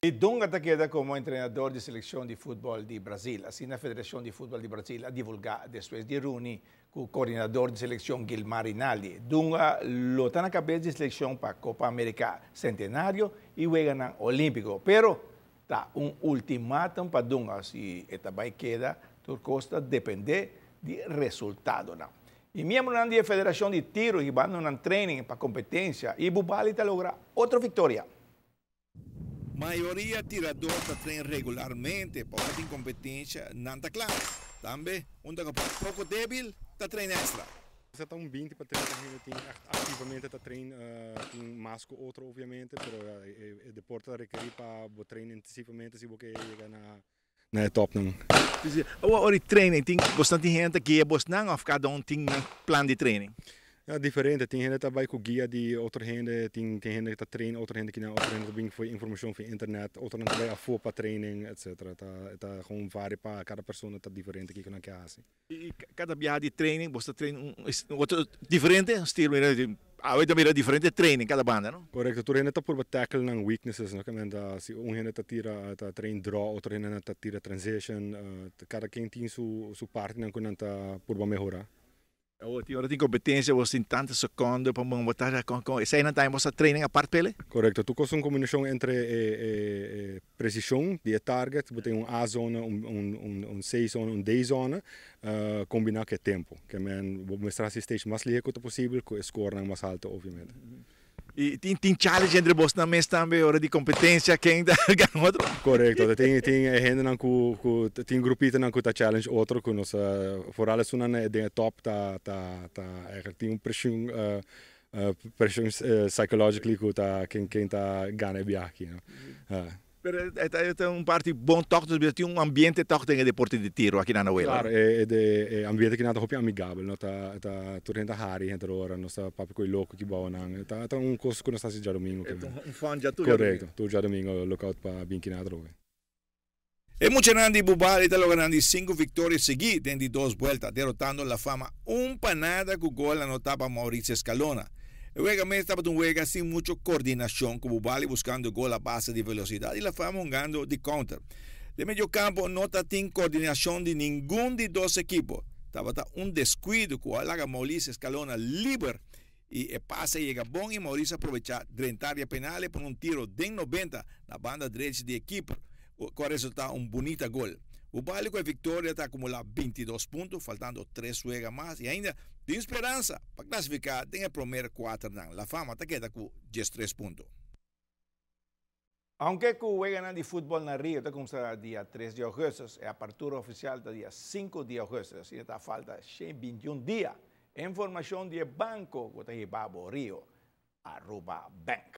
E Dunga ta keda como entrenador di seleccion di futbol di Brasil. Asina Federacion di Futbol di Brasil a divulga despues di reuni cu coordinador di seleccion Gilmar Rinaldi. Dunga lo ta na cabes di seleccion pa Copa America Centenario y Weganan Olimpico. Pero ta un ultimatum pa Dunga si e ta bay keda, tur cos ta depende di resultadonan. E miembronan di e Federacion di Tiro hibando nan training pa competencia y Bubali ta logra otro victoria. Mayoria tirador ta train regularmente pa ora tin competencia nan ta cla. Tambe unda cu poco debil ta train extra. Sa ta un 20 pa 30 hende tin echt activamente ta train, tin mas cu otro obviamente, pero e deporte ta requeri pa bo train intensivamente si bo ke yega na e top nan. Ora di training tin bastante hende guia bosnan of cada un tin nan plan di training? Ja, diferente. Tin hende ta bay cu guia di otro hende, tin hende ta train otro hende kinan, otro hende ta bin for informacion via internet, otro nan ta bay afo pa training, etc. Ta gewoon varia, pa cada persona ta diferente kico nan ke haci. Y cada biaha di training bo ta train un otro diferente estilo, awe ta mira diferente training cada banda, no? Correcto, tur hende ta purba tackle nan weaknesses, no? Kementa si un hende ta tira, ta train draw, otro hende ta tira transition, cada ken tin su parte nan cu nan ta purba mehora. Awor tin ora tin competencia, bo tin tanto seconde pa bo ta con esey nan tambe bo ta training apart pele? Correcto, tur cos un combinacion entre precision di e target, bo tin un A zone, un C zone, un D zone, combina cu e tempo. Kemen bo mester haci stage mas lihe cu ta posibel, cu e score nan mas halto, obviamente. Y tin challenge entre bosnan mes tambe ora di competencia, ken ta gana otro? Correcto, tin hende nan cu tin grupito nan cu ta challenge otro cu nos, vooral esun nan den top ta eigenlijk tin un presion psychologically cu ta ken ta gana e biaha aki, no? Pero e un parti bon toch, dus tin un ambiente toch den e deporte di tiro aki na Venezuela. Claro, e ambiente aki ta hopi amigabel, no? Ta tur hende hari henter ora, nos ta papia cu loco ki bouw nan. Ta un cos cu nos ta haci diadomingo. Un fun ya tur. Correcto, tur diadomingo lookout pa bin kina atrobe. E muchanan di Bubali ta logrando cinco victoria sigui den di dos vuelta, derrotando La Fama 1-0 cu gol anota pa Mauricio Escalona. E wega mes tabata un wega sin mucho coordinacion, cu Bubali buscando gol a base di velocidad y La Fama hungando di counter. Den medio campo no tatin coordinacion di ningun di dos ekipo. Tabata un descuido cu a laga Mauricio Escalona liber y e pase yega bon y Mauricio aprovecha drenta area penal pa un tiro den 90 na banda drechi di ekipo, cu a resulta un bunita gol. Bubali cu e victoria ta acumula 22 punto, faltando 3 wega mas y ainda tin speransa pa clasifica den e prome cuater nan. La Fama ta keda cu 13 punto. Aunke cu weganan di futbol na Rio ta cuminsa dia 3 di augustus, e apertura oficial ta dia 5 di augustus, asina ta falta 121 dia. Informacion di banco cu ta hiba bo Rio, Aruba Bank.